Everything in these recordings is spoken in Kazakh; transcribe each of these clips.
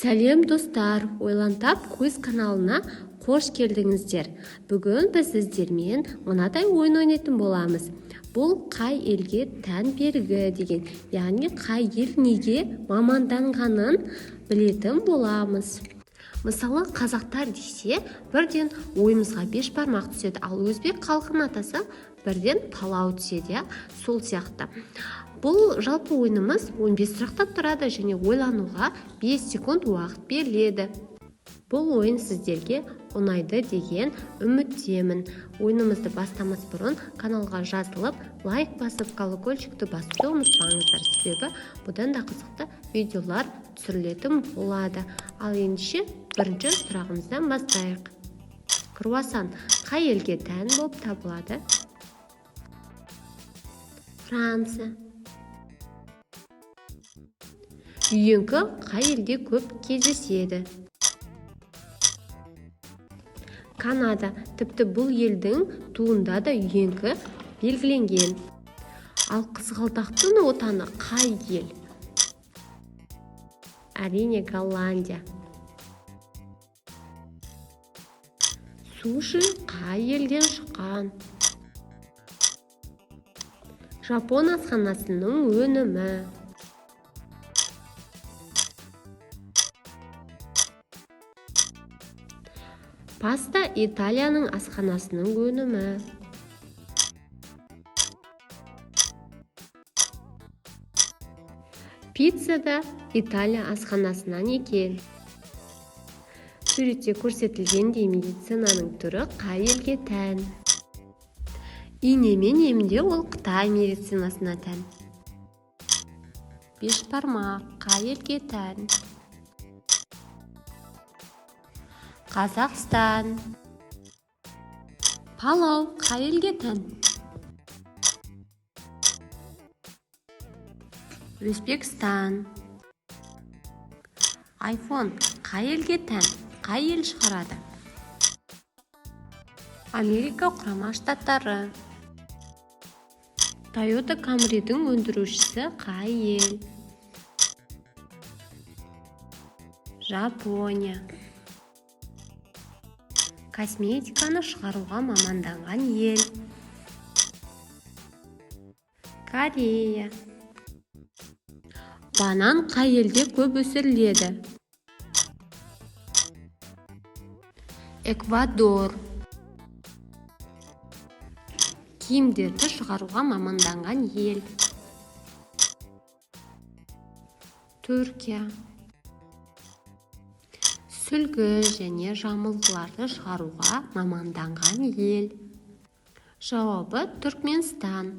Сәлем, достар! Ойлан тап квиз каналына қош келдіңіздер. Бүгін біз сіздермен мынадай ойын ойнайтын боламыз. Бұл қай елге тән белгі деген, яғни қай ел неге маманданғанын білетін боламыз. Мысалы, қазақтар десе, бірден ойымызға бешбармақ түседі, ал өзбек халқын атаса, бірден палау түседі, иә? Сол сияқты. Бұл жалпы ойынымыз 15 сұрақтан тұрады және ойлануға 5 секунд уақыт беріледі. Бұл ойын сіздерге ұнайды деген үміттемін. Ойынымызды бастамас бұрын каналға жазылып, лайк басып, колокольчикті басуды ұмытпаңыздар, себебі бұдан да қызықты видеолар түсірілетін болады. Ал ендеше бірінші сұрағымыздан бастайық. Круассан қай елге тән болып табылады? Франция. Үйеңкі қай елде көп кездеседі? Канада. Тіпті бұл елдің туында да үйеңкі белгіленген. Ал қызғалдақтың отаны қай ел? Әрине, Голландия. Суши қай елден шыққан? Жапон асханасының өнімі. Паста Италияның асханасының өнімі. Пицца да Италия асханасынан екен. Суретте көрсетілгендей медицинаның түрі қай елге тән? Инемен емдеу ол Қытай медицинасына тән. Бешбармақ қай елге тән? Қазақстан. Палау қай елге тән? Өзбекстан. Айфон қай елге тән? Қай ел шығарады? Америка Құрама Штаттары. Тойота Камридің өндірушісі қай ел? Жапония. Косметиканы шығаруға маманданған ел. Корея. Банан қай елде көп өсіріледі? Эквадор. Киімдерді шығаруға маманданған ел. Түркия. Сүлгі және жамылғыларды шығаруға маманданған ел. Жауабы Түркменстан.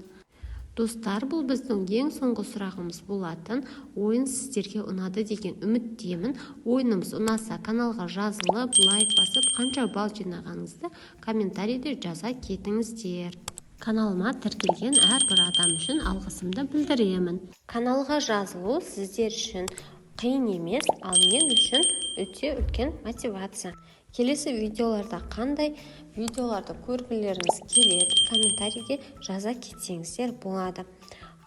Достар, бұл біздің ең соңғы сұрағымыз болатын. Ойын сіздерге ұнады деген үміттемін. Ойынымыз ұнаса, каналға жазылып, лайк басып, қанша балл жинағаныңызды комментарийде жаза кетіңіздер. Каналыма тіркелген әрбір адам үшін алғысымды білдіремін. Каналға жазылу сіздер үшін қиын емес, ал мен үшін өте үлкен мотивация. Келесі видеоларда қандай видеоларды көргілеріңіз келеді, комментарийге жаза кетсеңіздер болады.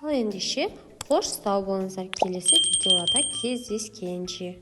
Ал ендеше, қош, сау болыңыздар, келесі видеоларда кездескенше.